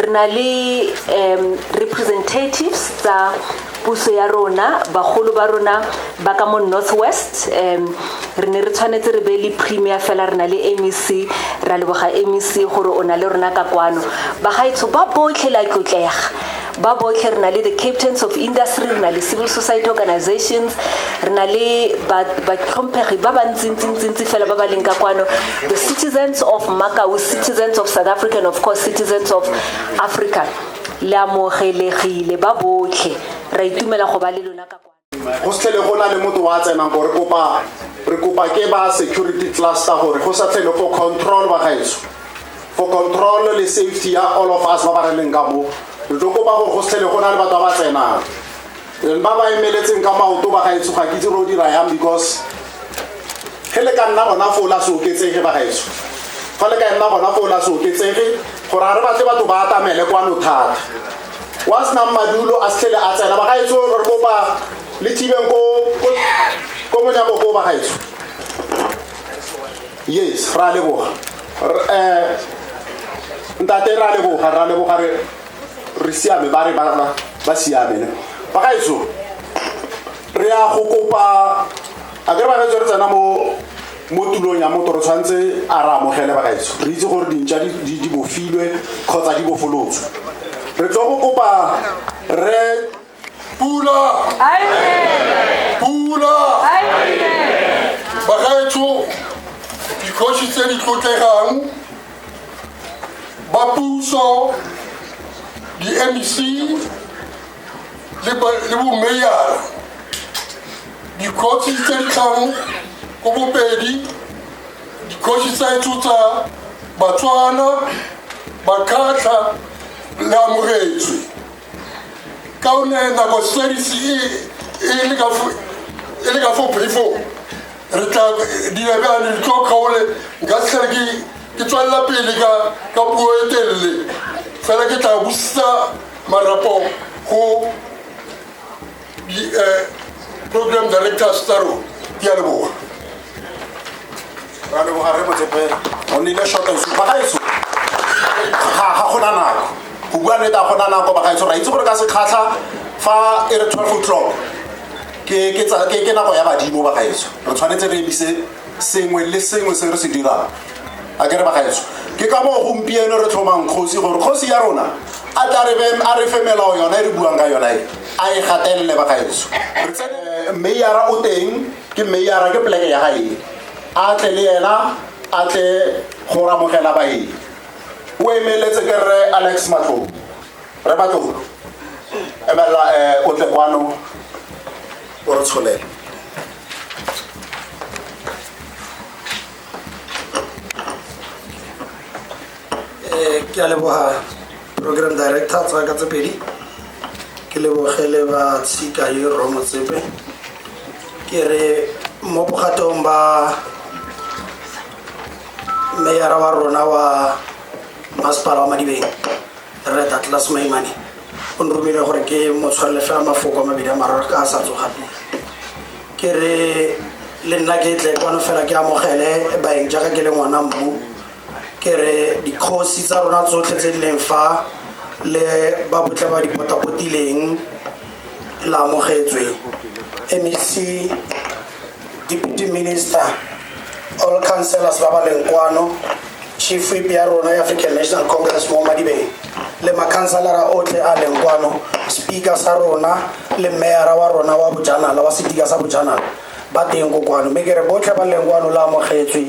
Re na le representatives tsa puso ya rona, bagolo ba rona ba ka mo North West. Re ne re tshwanetse re be le premier, fela re na le MEC. Ra leboga MEC gore o na le rona ka kwano. Bagaetsho ba botlhe, la tlotlega ba botlhe. Re na le the captains of industry, re na le civil society organizations, re na le batlhomphegi ba bantsintsintsintsi fela ba ba leng ka kwano, the citizens of Makau, citizens of South Africa and of course citizens of Africa. Le amogelegile ba botlhe, ra itumela go ba le lona ka kwano. Go se tlhele go na le motho wa tsenang ko. Re kopa ke ba security cluster gore go sa tlhele, for control bagaetsho, for control le safety ya all of us ba ba re leng ka mo, re tlo kopa gore go se tlhele go na le batho ba ba tsenang. Then ba ba emeletseng ka maoto, bagaetsho, ga ke itse re o dira yang, because ge le ka nna gona foo la se oketsege. Bagaetsho, fa le ka nna gona foo la se oketsege, gore ga re batle batho ba atamele kwano thata. Wa senang madulo a se tlhele a tsena. Bagaetsho, re kopa le thibeng ko monyako ko, bagaetsho. Yes, ra leboga. Ntate, ra leboga, ra leboga. Re siame, ba re ba siame ne. Bagaetsho, re ya go kopa a kere, bagaetsho, re tsena mo tulong ya motho, re tshwanetse a re amogele. Bagaetsho, re itse gore dintša di bofilwe kgotsa di bofolotswe. Re tlo go kopa re Pula! Pula! Bagaetsho, dikgoši tse di tlotlegang ba puso, di-MEC le bomeyara, dikgosi tse di tlhang ko Bopedi, dikgosi tsa etso tsa Batswana, Bakgatlha, le amogetswe. Ka one nako service e le ka fo phefong, re tla dira bjane, re tlo kgaole. Nka se tlhele ke tswelela pele ka puo e telele, fela ke tla busa marapo go di program directors tsa rona. Ke a leboga. Ra leboga re Motsepe, o nnile short and sweet. Bagaetsho, ga gona nako go bua nnete, ga gona nako. Bagaetsho, ra itse gore ka sekgatlha fa e re 12 o'clock ke nako ya badimo. Bagaetsho, re tshwanetse re emise sengwe le sengwe se re se dirang a kere. Bagaetsho, ke ka moo gompieno re tlhomang kgosi, gore kgosi ya rona a tla a re fe melao yona e re buang ka yona e, a e gatelele. Bagaetsho, re tsene. Meyara o teng, ke meyara, ke poleke ya gae, a tle le yena, a tle go ramogela baeng. O emeletse ke re Alex Matlou. Re Matlou, emelela, o tle kwano o re tsholele. Ke a leboga program director tsa ka tse pedi, ke lebogele ba tshika e Romotsepe. Ke re mo bogatong ba meyara wa rona wa masepala wa Madibeng, Rre Atlas Maimane, o nromile gore ke mo tshwarele fela mafoko a mabedi a mararo ka a sa tsoga pele. Ke re le nna ke tle kwano fela ke amogele baeng jaaka ke le ngwana mmu. Ke re dikgosi tsa rona tsotlhe tse di leng fa le ba botle ba di potapotileng, la amogetswe. MEC, deputy minister, all councillors ba ba leng kwano, chief whip ya rona ya African National Congress mo Madibeng le makhanselara otlhe a leng kwano, speaker sa rona le meyara wa rona wa bojanala, wa sedika sa bojanala, ba teng ko kwano. Mme ke re botlhe ba leng kwano la amogetswe.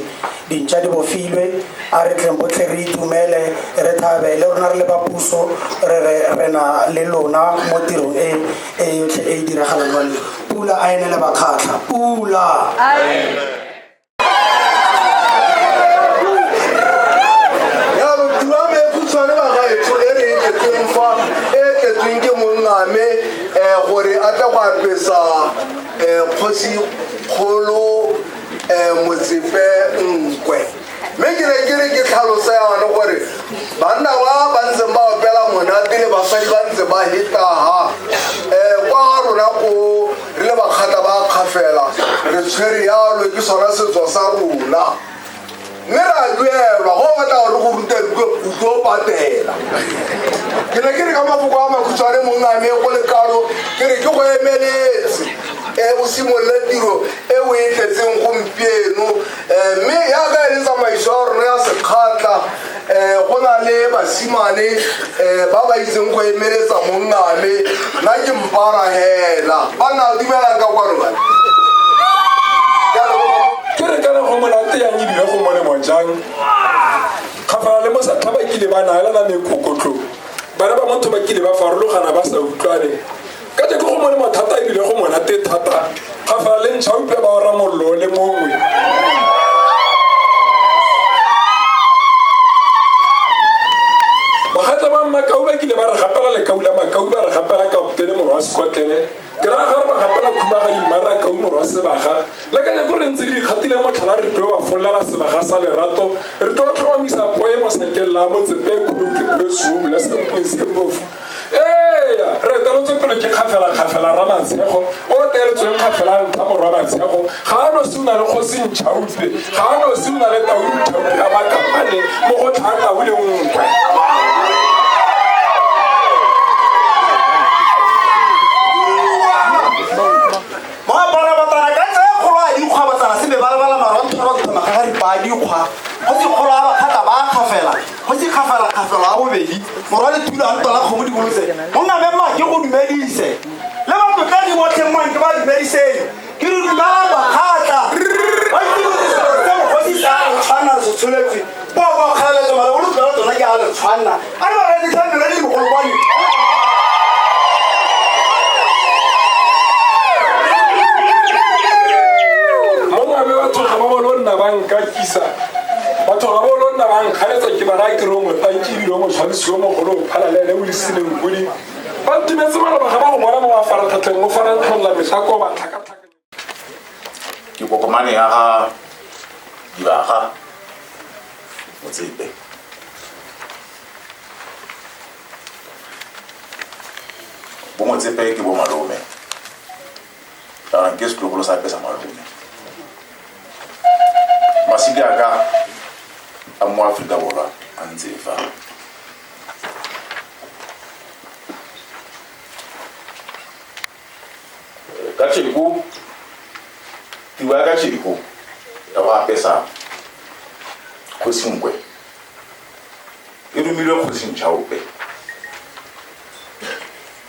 Dintša di bofilwe, a re tleng botlhe re itumele, re thabe. Le rona re le ba puso re re re na le lona mo tirong e e yotlhe e e diragalang jale. Pula a ene le Bakgatlha, pula. Jaanong tuame e khutshwane, bagaetsho, e re e tletseng fa, e tletsweng ke mongame gore a tle go apesa kgosi kgolo Motsepe Nkwe. Mme ke ne ke re ke tlhalosa yana gore banna ba ba ntseng ba opela monate le basadi ba ntse ba hetaga kwa ga rona ko re le Bakgatla ba Kgafela, re tshwere yalo, ke sona setso sa rona. Mme re a duelwa go batla gore go rute o tlo patela. Ke ne ke re ka mafoko a makhutshwane mongame go le kalo ke re ke go emeletse o simolole tiro e o e tletseng gompieno. Mme yaka e le tsamaiso ya rona ya sekgatla, go na le basimane ba ba itseng go emeletsa mongame. Nna ke mpara hela ba nna dumelang ka kwano bana. Ke re kana go monate yang ebile go molemo jang. Kgafela le mosatlha ba kile ba naelana mekokotlo. Bana ba motho ba kile ba farologana ba sa utlwane. Ka jeko go molemo thata ebile go monate thata. Kgafela le Nchaupe ba ora mollo le mongwe. Bagatla ba Makau ba kile ba re gapela lekau la Makau, ba re gapela kaptene morwa wa Sekotlele. Ke raya gore ba gapela khumagadi mmarakau morwa Sebaga. Le ka nyako re ntse re ikgatile motlhala re tlo ba follela sebaga sa lerato. Re tlo tlhomamisa poemo sakeng la Motsepe khulu ke puo le sempofu. Eya, re eteletswe pele ke kgafela kgafela Ramatshego o eteletsweng kgafela ntlha morwa Matshego. Ga a no se o na le kgosi Nchaupe, ga a no se o na le tau Nchaupe ya Makapane mo go tlhaa tau le nkwe. Moapara ka tse kgolo a dikgwa batsana se mebalabala marontho-rontho magagaripa a dikgwa. Go se kgolo a bakgatla ba kgafela, go se kgafela kgafelo a bobedi. Morwa le thulo a ntola kgomo di bolotse. Monna me mma ke go dumedise. Le batlotlegi botlhe mmang ke ba dumediseng. Ke re dumela bakgatla. Ba itse se mokgosi sa re tshwanna re se tsholetswe. Bo bo kgaleletso mara o le tsona ke a le tshwanna. A re ba re ditlhambelo le mogolwane. Batho ga ba bolo nna ba nkakisa. Batho ga ba bolo nna ba nkgaletsa ke ba raya ke re o motanki ebile o motshwanisi yo mogolo o phala le ene o lesileng podi. Ba ntumetse maloba ga ba go bona mo mafaratlhatlheng o faratlholla metlhako ba tlhakatlhaka. Ke kokomane ya ga Dibaga Motsepe. Bo Motsepe ke bo malome. Jaanong ke setlogolo sa apesa malome. Masika a ka a mo Aforika Borwa a ntse fa. Ka tšheko, tiro ya ka tšheko ya go apesa kgosi Nkwe e romilwe kgosi Nchaupe.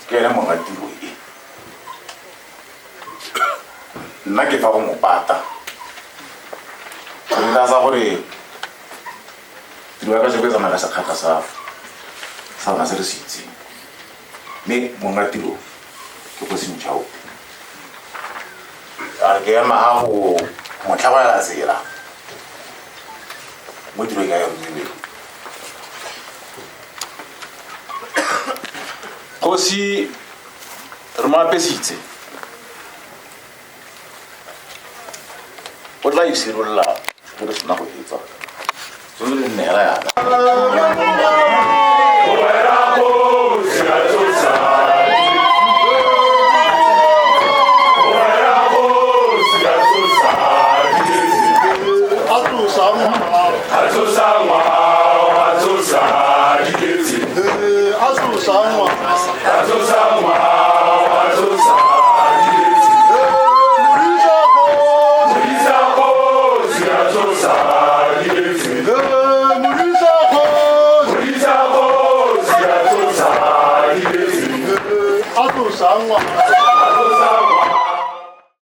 Ke ene monga tiro e. Nna ke fa go mo pata. Nka sa gore tiro ya ka tšheko e tsamaya ka sekgatla sa rona se re se itseng. Mme monga tiro ke kgosi Nchaupe. A re ke ema ga go mo tlhagolela tsela mo tirong ya romilweng. Kgosi re mo apesitse. O tla itshirolola gore sena go hetsa. Tsone le nne hela yana. A tlosa ngwana.